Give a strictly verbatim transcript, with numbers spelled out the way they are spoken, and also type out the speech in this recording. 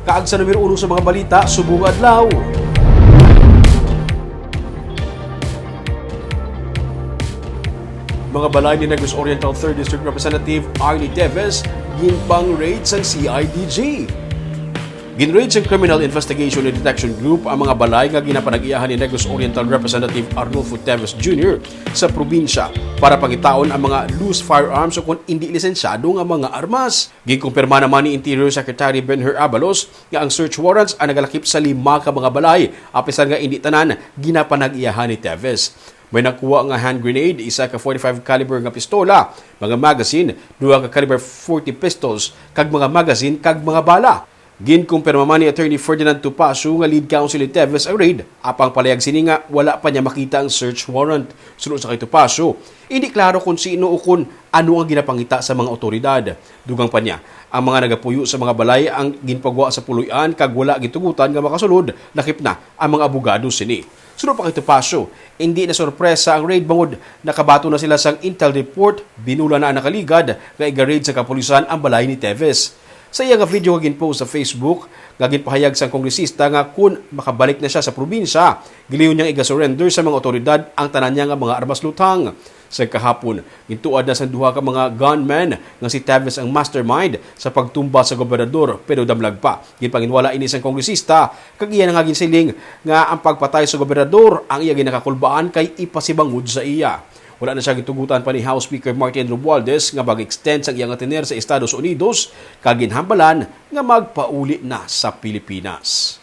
Kaag sa numero uno sa mga balita subong adlaw. Mga balay ni Negros Oriental Third District Representative Arnie Teves ginpang-raid sang C I D G. Gin-raid sang Criminal Investigation and Detection Group ang mga balay nga ginapanag-iyahan ni Negros Oriental Representative Arnulfo Teves Junior sa probinsya para pangitaon ang mga loose firearms o kon indi lisensyado nga mga armas. Ginkumpirma naman ni Interior Secretary Benhur Abalos nga ang search warrants ang nagalakip sa lima ka mga balay, apisan nga indi tanan ginapanag-iyahan ni Teves. May nakuha nga hand grenade, isa ka forty-five caliber nga pistola, mga magazine, duha ka caliber forty pistols, kag mga magazine kag mga bala. Ginkumpirma man ni Attorney Ferdinand Tupacio nga lead counsel ni Teves ang raid, apang palihag sini nga wala pa niya makita ang search warrant. Suno sa kay Tupacio, hindi klaro kung sino o kung ano ang ginapangita sa mga otoridad. Dugang pa niya, ang mga nagapuyo sa mga balay ang ginpagwa sa puloy-an kag wala gitugutan nga makasulod, lakip na ang mga abogado sini. Suno pa kay Tupacio, hindi na sorpresa ang raid bangod nakabaton na sila sang intel report, binula na ang nakaligad nga iga-raid sa kapulisan ang balay ni Teves. Sa iya nga video nga ginpost sa Facebook, nga ginpahayag sang kongresista nga kun makabalik na siya sa probinsya, giliyon niyang iga-surrender sa mga otoridad ang tanan niya nga mga armas luthang. Sa kahapon, gintuad na sang duha ka mga gunmen nga si Teves ang mastermind sa pagtumba sa gobernador, pero damlag pa. Ginpanginwala ini sang kongresista, kag iya na nga ginsiling nga ang pagpatay sa gobernador ang iya ginakakulbaan kay ipasibangod sa iya. Wala na siya gitugutan pa ni House Speaker Martin Romualdez nga mag-extend sang iya nga tener sa Estados Unidos, kag ginhambalan nga magpauli na sa Pilipinas.